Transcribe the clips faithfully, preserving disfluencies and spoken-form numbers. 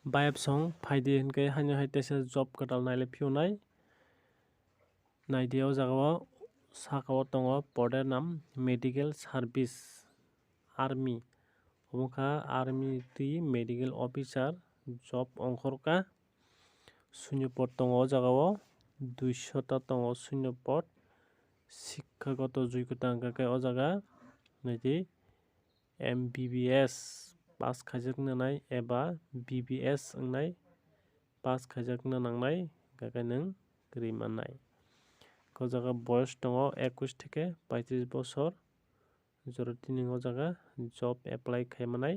Bayapsong phaidi hinkhe haino hai teisa job kwtal nailai phiyonai. Naidi o jaga o saka o tongo poder nam medical service army. Omo kha army twi medical officer job ongkhorkha. Sunyo pod tongo o jaga o duisho ta tongo sunyo pod. Sikha goto jui kwtang kha khe o jaga naidi M B B S pass khaijak nanai eba B B S wngnai pass khaijak na nangnai hwnkhe nwng kwrwi mannai. O jaga boyos tongo ekwis theke paitris bosor. Jora tini o jaga job apply khai manai.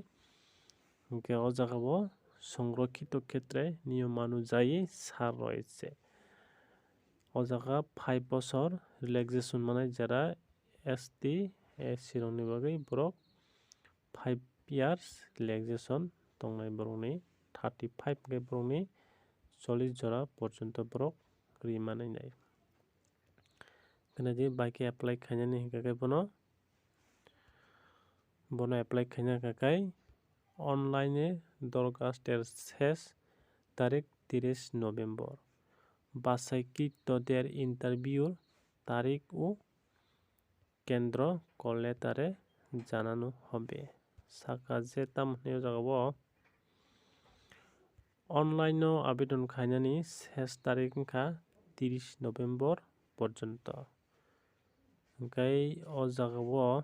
Hwnkhe o jaga o songrokhito khetre niyom anujayi sar royese. O jaga five bosor relaxation manai jera S T, S C rokni bagwi borok five years relaxation tongnai borokni thirty five hwnkhe borokni chollish jora porjonto borok ri manai nai. Khnadi bai khe apply khainani hwnkhe khe bono, bono apply khaina hwnkhe khe online dorkhas ter ses tarik tiris November. Bachai kito der interview tarik o kendro call letter e janano hobe. Saka je tamo hinwi o jaga o online o abedon khainani ses tarik wngkha tiris November porjonto. Hwnkhe o jaga o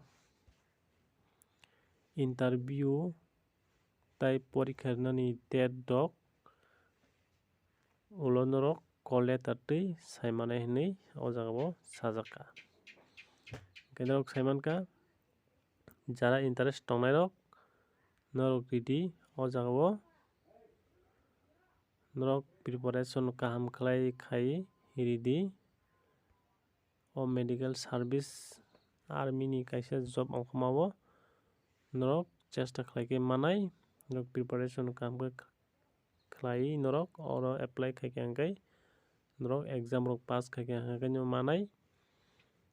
interview tai porikha rinani date rok ulo norok call letter twi sai manai hinwi o jaga o sajak kha. Hwnkhe norok sai mankha, jara interest tongnai rok norok ridi o jaga o norok preparation kaham khlai khai ridi. O medical service army ni kaisa job wngkhoma o norok chesta khlai khe manai, norok preparation kaham khe khlai norok oro apply khai khe hwnkhe norok exam rok pass khai khe hwnkhe no manai.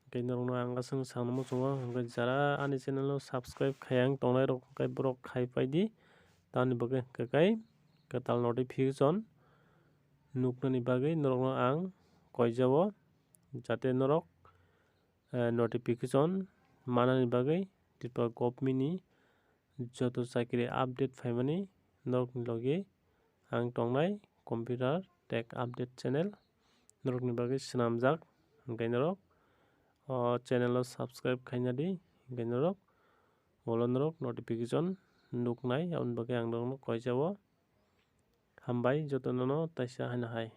Hwnkhe norokno ang aswk sanw muchungo hwnkhe jara ani channel o subscribe khai ang tongnai rok hwnkhe borok khai paidi tamni bagwi hwnkhe kai kwtal notification nuknani bagwi norokno ang koijao jate norok eh, notification manani bagwi Tripura government ni joto chakri update phaimani norokni logi ang tongnai computer tech update channel norokni bagwi swnamjak hwnkhe norok o channel o subscribe khaina di hwnkhe norok ulo norok notification nuknai aboni bagwi ang norokno koijao hambai jotono no taisa haino hai.